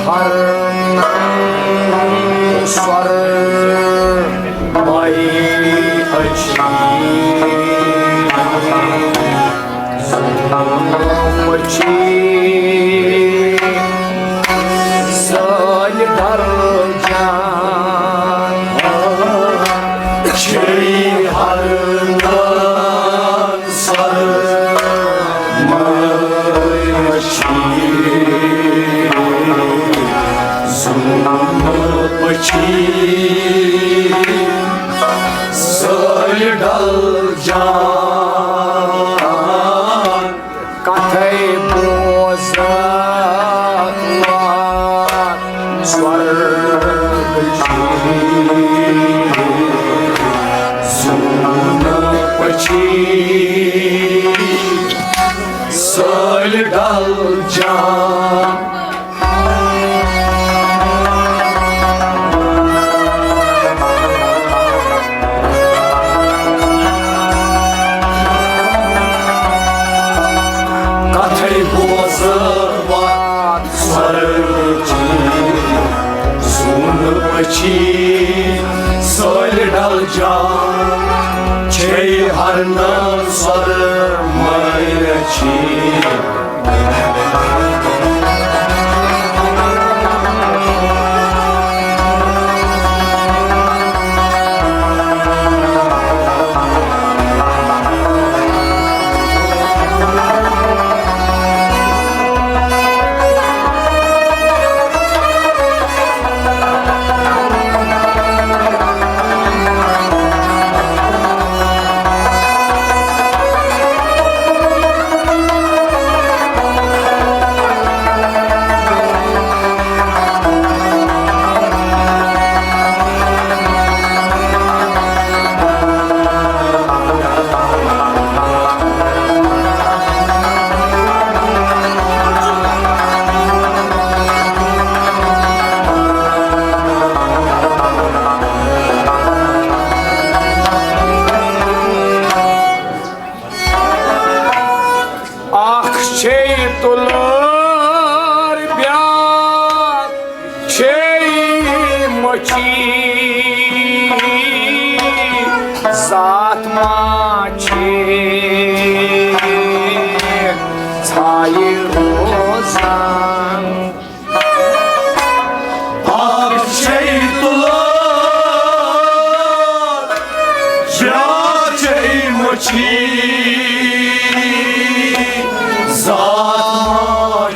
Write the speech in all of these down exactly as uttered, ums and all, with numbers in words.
ہرنن سۄرمے أچھی، زُمہٕ پٔچھی سٲلۍ ڈل جان۔ چھے ہرنن سۄرمے أچھی، زُمہٕ پٔچھی سٲلۍ ڈل جان۔ کتھے بوزتھ وات سۄرگہٕ چھی، زُمہٕ پٔچھی سٲلۍ ڈل جان۔ کتھے بوزتھ وات سۄرگہٕ چھی، زُمہٕ پٔچھی سٲلۍ ڈل جان۔ چھے ہرنن سۄرمے أچھی، اکھ چھے تُلر، بیاکھ چھے مٔچھی، ذات ما چھے ژھایہِ روزان۔ اکھ چھے تُلر، بیاکھ چھے مٔچھی، ذات ما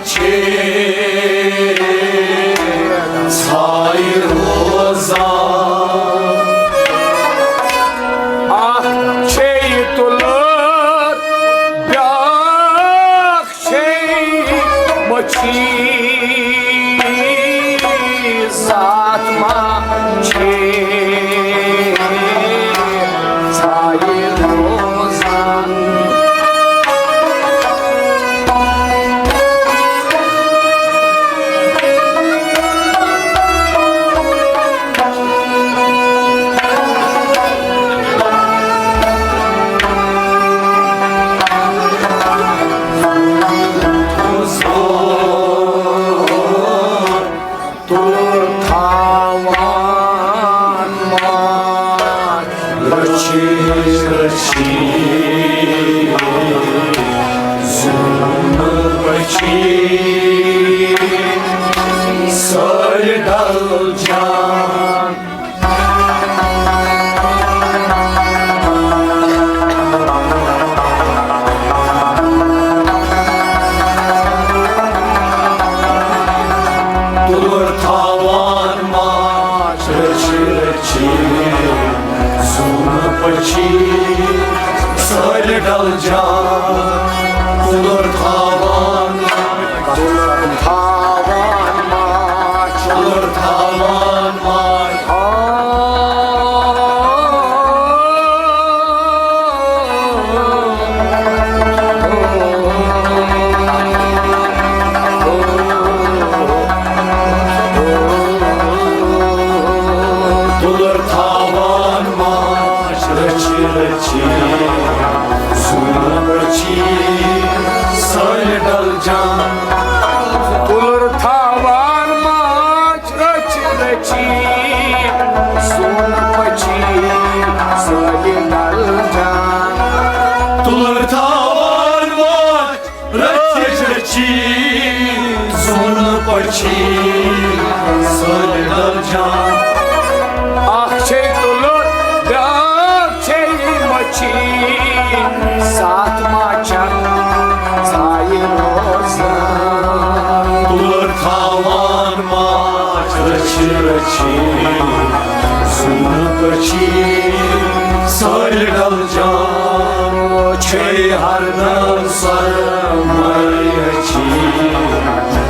چھے ژھایہِ روزان۔ اکھ چھے تُلر، بیاکھ چھے مٔچھی، ذات ما چھے ژھایہِ روزان۔ تُلر تھاوان ماچھ رٔچھی رٔچھی، زُمہٕ پٔچھی سٲلۍ ڈل جان۔ تُلر تھاوان ماچھ رٔچھی رٔچھی، زُمہٕ پٔچھی سٲلۍ ڈل جان۔ تُلر تھاوان، تُلر تھاوان ماچھ، تُلر تھاوان ماچھ۔ تُلر تھاوان ماچھ رٔچھی رٔچھی، زُمہٕ پٔچھی سٲلۍ ڈل جان۔ تُلر تھاوان مچھی، سٲلۍ ڈل جان۔ اکھ چھے تُلُر، بیٛاکھ چھے مچھی، ساتھ ما چھکھ ژھایہِ روزان؟ تُلُر تھاوان ماچھ رچھِ رچھِ، زُنہٕ پچھی، سٲلۍ ڈل جان۔ چھے ہردم سرمایہ چھی،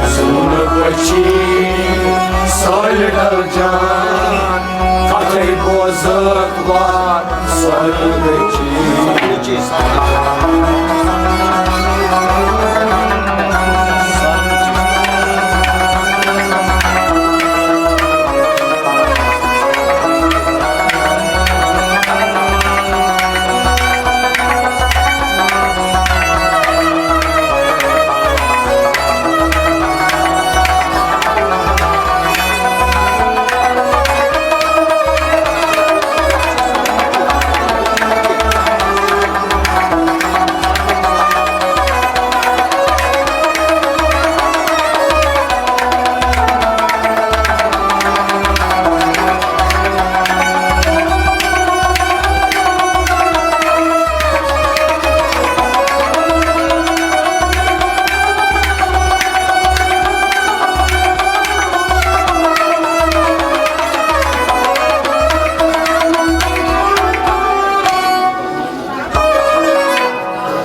زُنہٕ پچھی، سٲلۍ ڈل جان۔ کتھے بوزکھ وار سرد چھی۔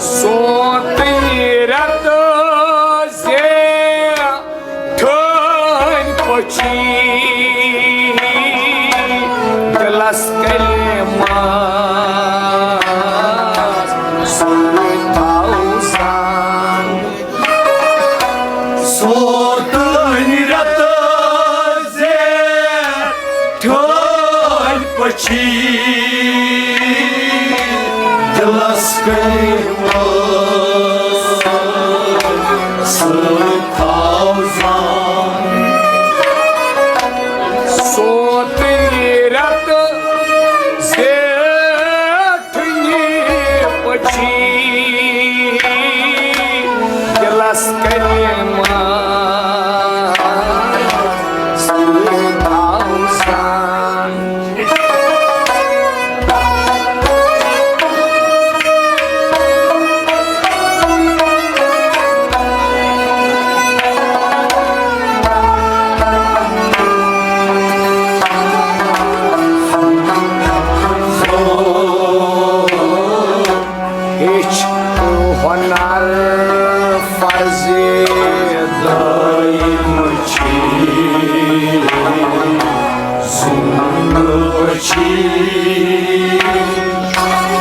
سونتٕے رٮ۪تہٕ زیٹھٕنۍ پٔچھی، دِلس کلمس سۭتۍ تھاوسان۔ سونتٕے رٮ۪تہٕ زیٹھٕنۍ پٔچھی، دِلس کلمس سۭتۍ تھاوسان۔ سونتٕے رٮ۪تہٕ زیٹھ ٹھٕنہِ پٔچھی، دِلس کلمس سۭتۍ تھاوسان۔ ہیٚچھ ہۄنر فرضِ دٲیِم چھی، زُنہٕ چھی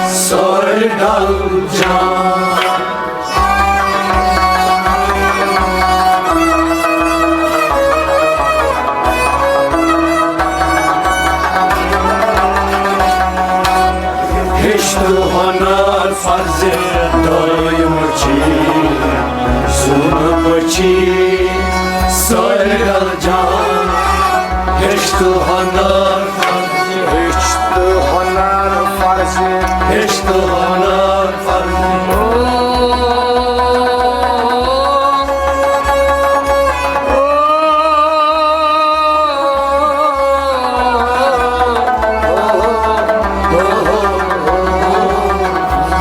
سٲلۍ ڈل جان۔ ہیٚچھ تہٕ ہۄنر فرضِ دٲیِم چھی، زُنہٕ پٔچھی سٲلۍ ڈل جان۔ ہیٚچھ تہٕ ہۄنر فرضِ، ہیٚچھ تہٕ ہۄنر فرضِ، ہیٚچھ تہٕ ہۄنر فرضِ۔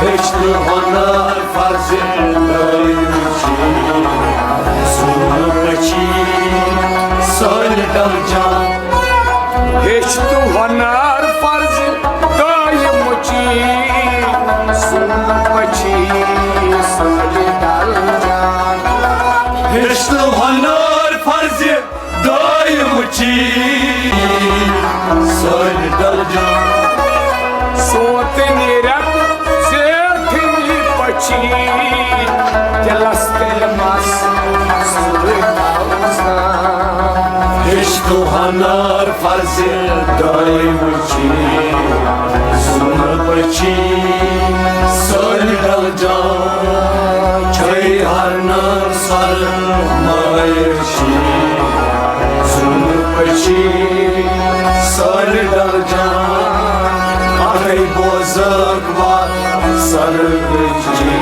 ہیٚچھ تہٕ ہۄنر فرضِ دٲیِم چھی، زُنہٕ پٔچھی سٲلۍ ڈل جان۔ ہیٚچھ تہٕ ہۄنر فرضِ دٲیِم چھی، زُنہٕ پٔچھی سٲلۍ ڈل جان۔ ہیٚچھ تہٕ ہۄنر فرضِ دٲیِم چھی سٲلۍ ڈل جان۔ سونتٕنۍ رٮ۪تہٕ زیٹھٕنۍ پٔچھی، دِلس کلمس سۭتۍ تھاوسان۔ ہیٚچھ تہٕ ہۄنر فرضِ دٲیِم چھی، زُنہٕ پٔچھی سٲلۍ ڈل جان۔ چھے ہۄنر سرمایہِ چھی، زُنہٕ پٔچھی سٲلۍ ڈل جان۔ اکھے بوزکھ وار سرد چھی۔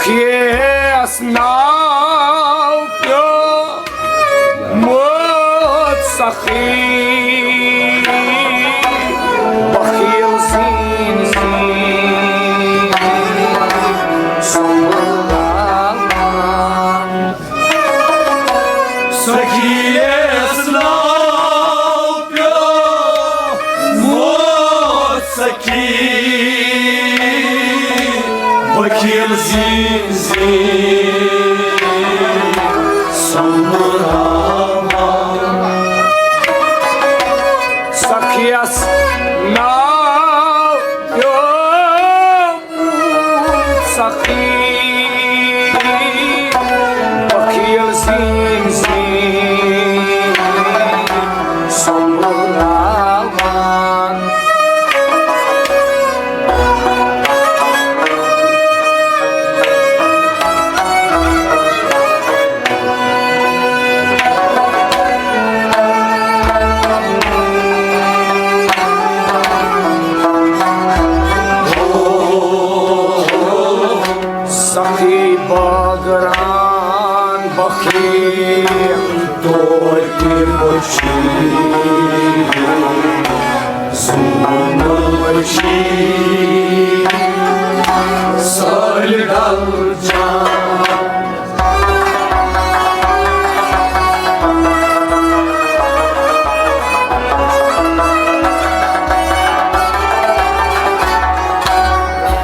کھیس ناو پیومُت سخی، بخیل سٕنٛدۍ سُمبلاوان۔ سخی یس ناو پیومُت سخی، بخیل زین زین سمبراوان۔ سخی یس ناو پیومُت سخی، بخیل زین زین سمبراوان۔ سخی بٲگران بخیل توتہِ بخیل، ظلم بخیل، سٲلۍ ڈل جان۔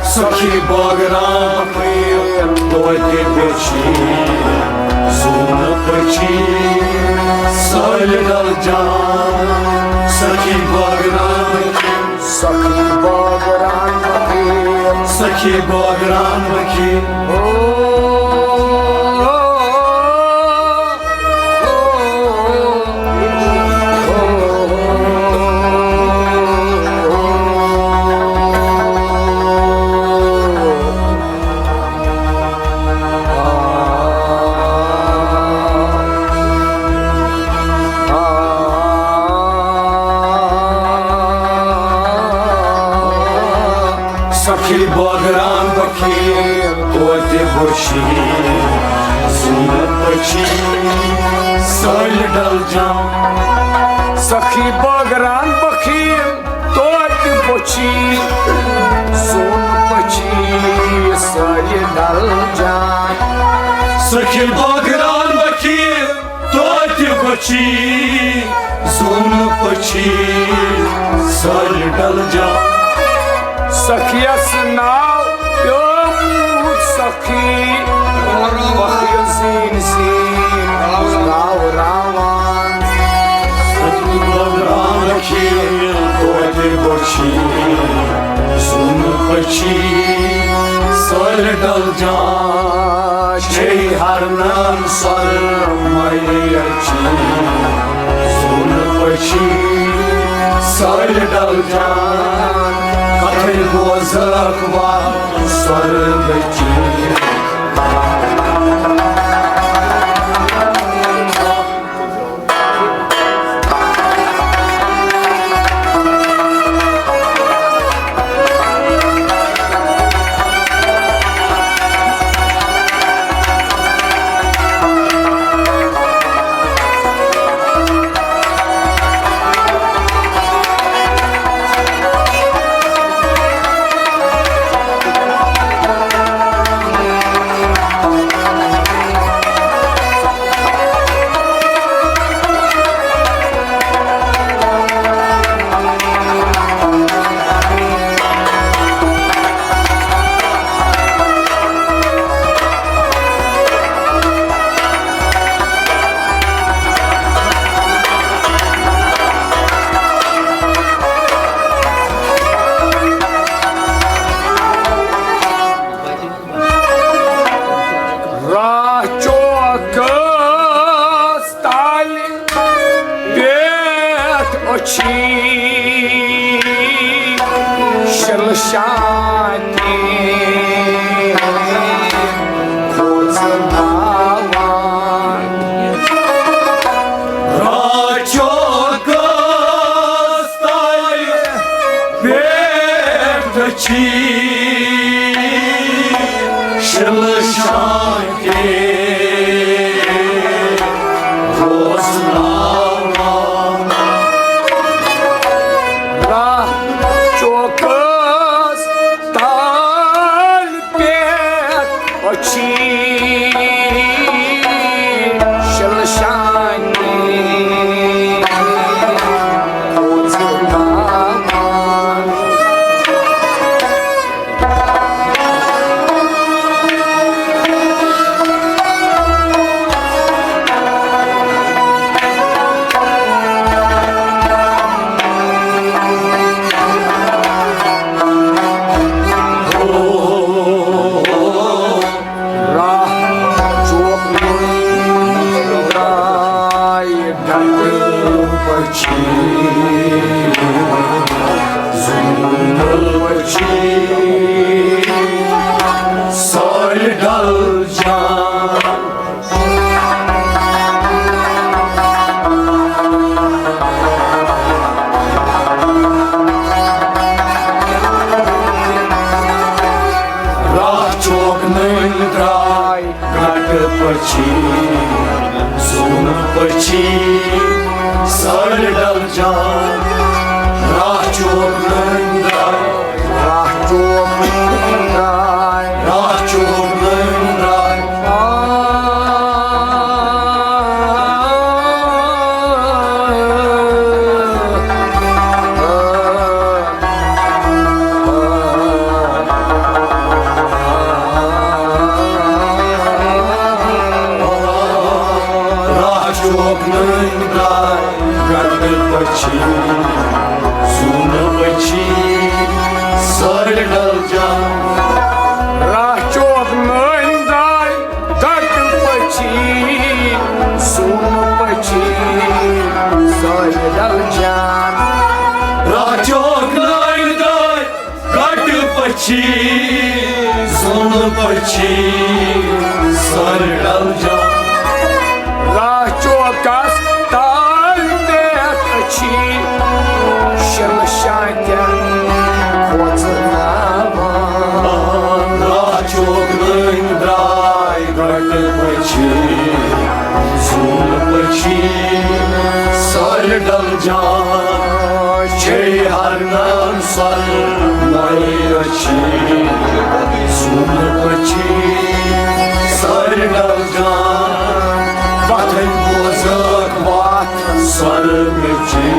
سخی بٲگران بخیل توتہِ بخیل، ظلم بخیل، سٲلۍ ڈل جان۔ سخی بٲگران بخیل، سخی بٲگران بخیل، سخی بٲگران بخیل۔ او، او، او، او۔ سخی بٲگران بخیل توتہِ بخیل، ظلم بخیل، سٲلۍ ڈل جان۔ سخی بٲگران بخیل توتہِ بخیل، ظلم بخیل، سٲلۍ ڈل جان۔ سخی بٲگران بخیل توتہِ بخیل، ظلم بخیل، سٲلۍ ڈل جان۔ سخی یس ناو پیومُت سخی، بخیل زین زین راوراوان۔ سخی بٲگران بخیل توتہِ بخیل، ظلم بخیل، سٲلۍ ڈل جان۔ چھے ہرنن سۄرمَے رٔچھِنۍ، سۄن پٔچھی سٲلۍ ڈل جان۔ کتھے بوزکھ واتُن سۄرگہٕ چی۔ راہ چوکس تالہِ پٮ۪ٹھ أچھی شِلہٕ شانہِ کھوژناوان۔ راہ چوکس تالہِ پٮ۪ٹھ أچھی شِلہٕ پچھی، سون پچھی، سٲڑۍ ڈل جان۔ راہ چوک نٲنۍ درٛاے، راہ چوک نٲنۍ درٛاے، راہ چوک نٲنۍ درٛاے۔ راہ چوک نٲنۍ درٛاے، گٹہٕ پچھی، سون پچھی، سٲڑۍ ڈل جان۔ راہ چوک نٲنۍ درٛاے، گٹہٕ پچھی، سون پچھی، سٲڑۍ ڈل جان۔ راہ چوک نٲنۍ درٛاے، گٹہٕ پچھی، سون پچھی، سٲڑۍ ڈل جان۔ راہ چوکس تل بیٹھ أچھی، شمشادن کھوژناوان۔ راہ چوک نٲنۍ درٛاے، گٹہٕ پچھی، سون پچھی، سٲڑۍ ڈل جان۔ چھے ہرنن سر نٔے أچھی، سون پچھی، سٲڑۍ ڈل جان۔ پتھے بوزکھ وتھ سر مچھی۔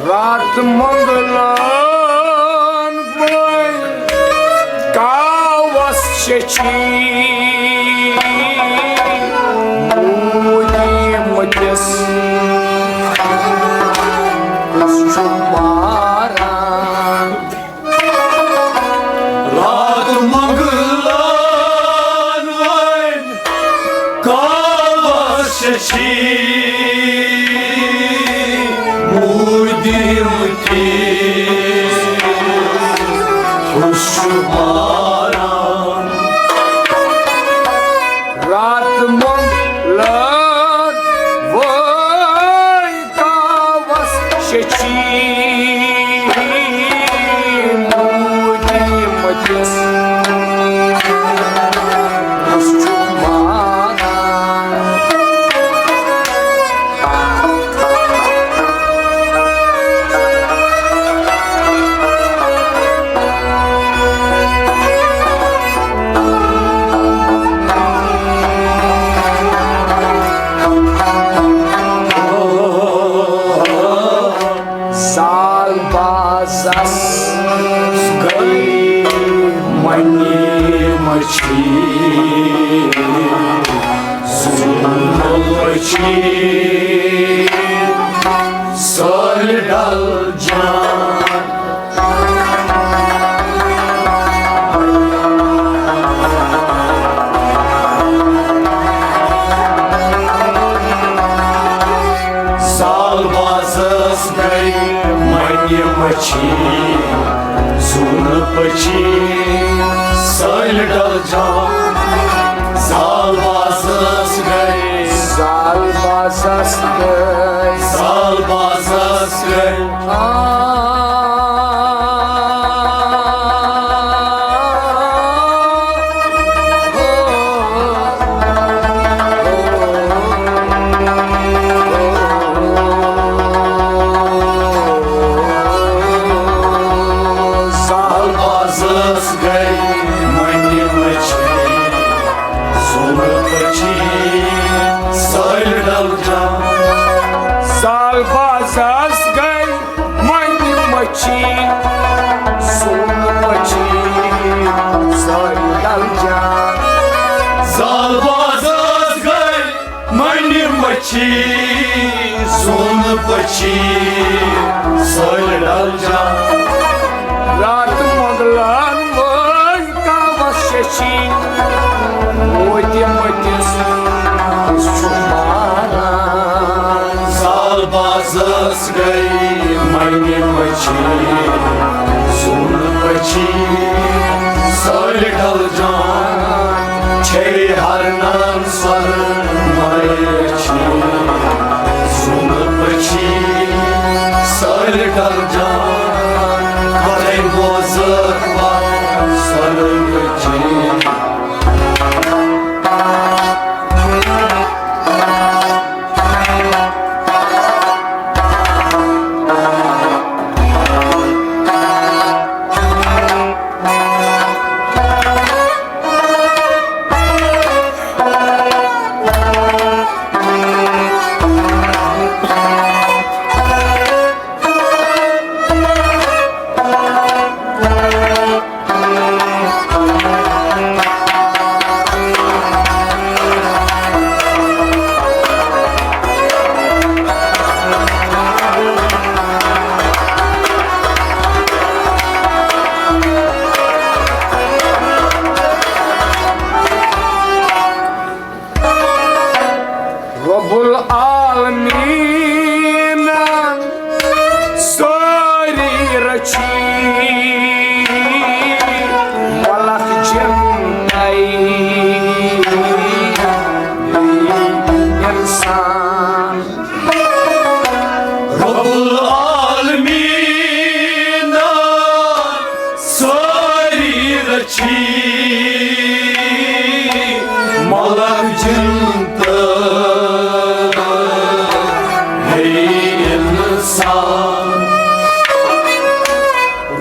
رات منگلان وٲلۍ کاوس شیچھی، موٗدی مٔتِس کُس چھُ ماران؟ رات منگلان وٲلۍ کاوس شیچھی، موٗدی مٔتِس کُس چھُ ماران؟ رات منگلان وٲلۍ کاوس شیچھی، موٗدی مٔتِس کُس چھُ ماران؟ زال بازس گٔے منی مچھی، زُنہٕ مچھی، سٲلۍ ڈل جان۔ زال بازس گٔے منہِ مچھی، زُنہٕ پچھی، سٲلۍ ڈل جان۔ زال بازس گٔے، زال بازس گٔے، زال بازس گٔے۔ زال بازس گٔے منہِ مچھی، زُنہٕ پچھی، سٲلۍ ڈل جان۔ زال بازس گٔے منہِ مچھی، زُنہٕ پچھی، سٲلۍ ڈل جان۔ زال بازس گٔے منہِ مچھی، سون پچھی سٲلۍ ڈل جان۔ راتہٕ مۄغلن وٲلۍ کاوس ششی، موتہِ مٔتِس کُس چھُ ماران؟ زال بازس گٔے مَنہِ مٔچھی، سون پچھی سٲلۍ ڈل جان۔ چھے ہرنان سر مایچھی، سون پچھی سٲلۍ ڈل جان۔ کتھے بوزکھ وتھ سر مچھی۔ رب العالمین سٲری رچھی، ملک جن انسان۔ رب العالمین سٲری رچھی، ملک جن تہٕ بیٚیہِ انسان۔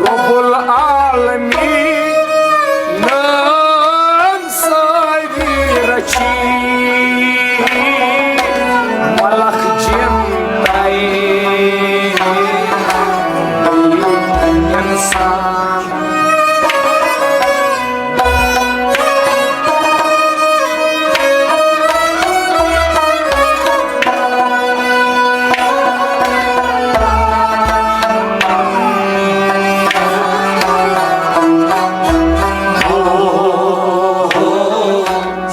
رب العالمین سٲری رچھی، ملک جن تہٕ انسان۔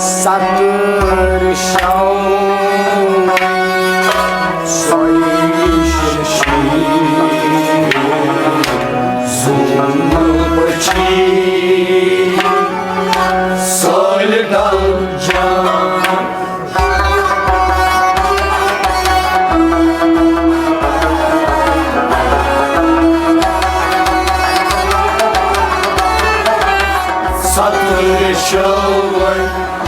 ستر شو سوی ششی سون پچھی سٲلۍ ڈل جان۔ ستر شوے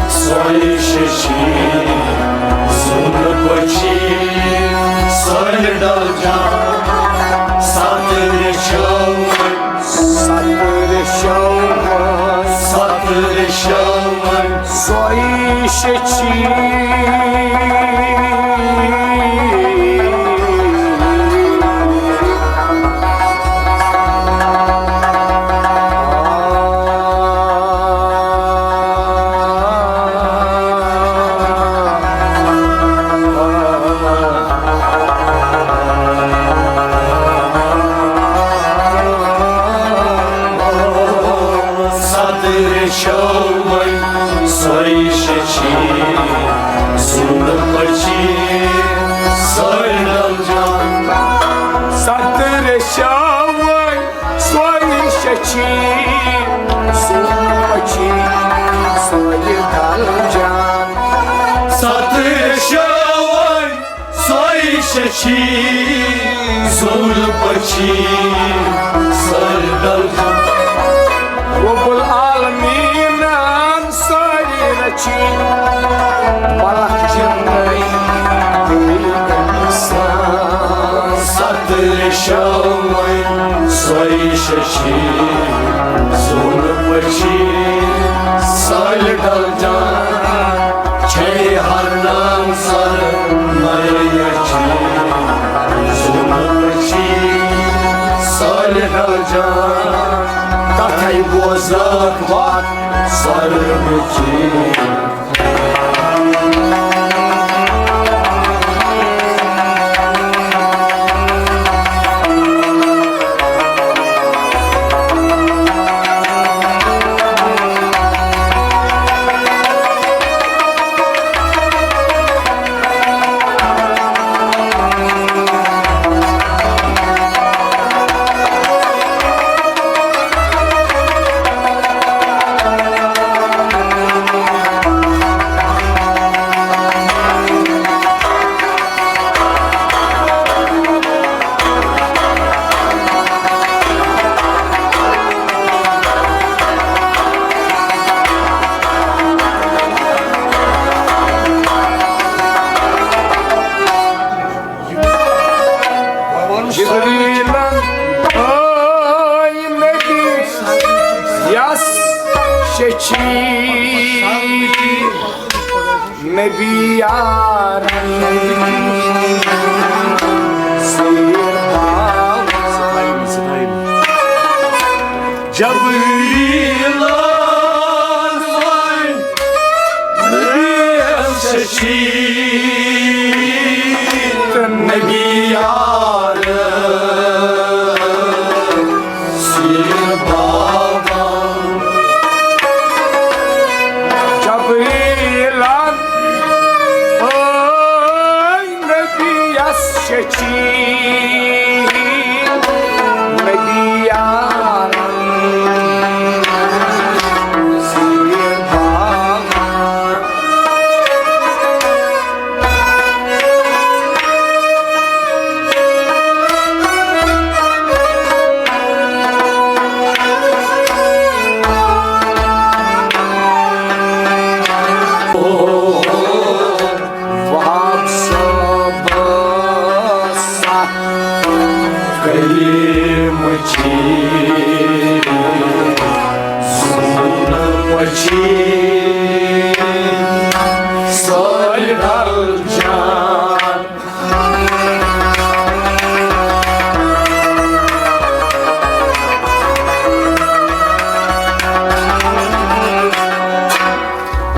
سوے ششی سون پچھی سٲلۍ ڈل جان۔ ستر شوے ستر شوے ستر شوے سوی شچی۔ ستر شوے سوی شچی سون پچھی سٲلۍ ڈل جان۔ ستر شوے سوی شچی سون پچھی سٲلۍ ڈل جان۔ ستر شوے سوی شچی سون پچھی سٲلۍ ڈل جان۔ رب العالمین سٲری رچھی، ملک جن تہٕ انسان۔ ستر شوے سوی شچی سون پچھی سٲلۍ ڈل جان۔ چھے ہرنان سر مایچھی، سون پچھی سٲلۍ ڈل جان۔ کتھے بوزکھ وتھ سر مچھی۔ چچی نبی یارن سیر باوان۔ جبریل نبی یس چچی نبی یارن سیر باوان۔ جبریلن ٲے نبی یس شچی نبی یارن سیر باوان۔ وہاب صٲب ستھ کلیم چھی زُن پچھی سٲلۍ ڈل جان۔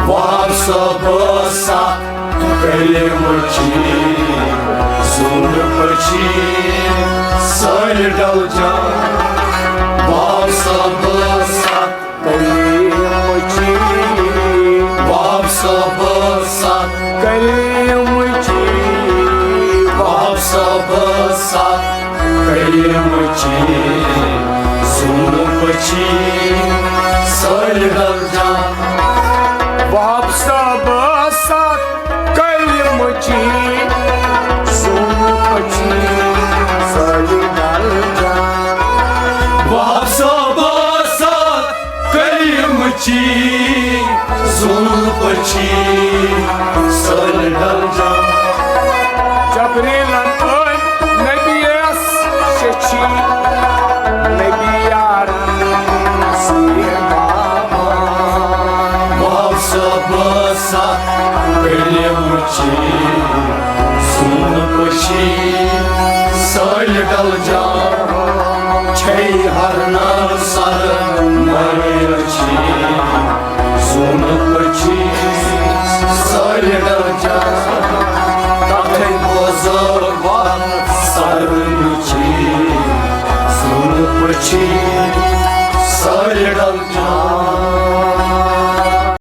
وہاب صٲب ستھ کلیم چھی زُن پچھی سٲلۍ ڈل جان۔ وہاب صٲب ستھ کلیم چھی۔ وہاب صٲب ستھ کلیم چھی۔ وہاب صٲب ستھ کلیم چھی زُن پچھی سٲلۍ ڈل جان۔ وہاب صٲب ستھ کلیم چھی زُن پچھی سٲلۍ ڈل جان۔ وہاب صٲب ستھ کلیم چھی زُن پچھی سٲلۍ ڈل جان۔ جبریلن ٲے نبی یس شچی نبی یارن سیر باوان۔ وہاب صٲب ستھ کلیم چھی زُن پچھی سٲلۍ ڈل جان۔ چھے ہر نہ سر مرے رچھی زُن پچھی سٲلۍ ڈل جان۔ تتھے بوزو وقت سر نچھی زُن پچھی سٲلۍ ڈل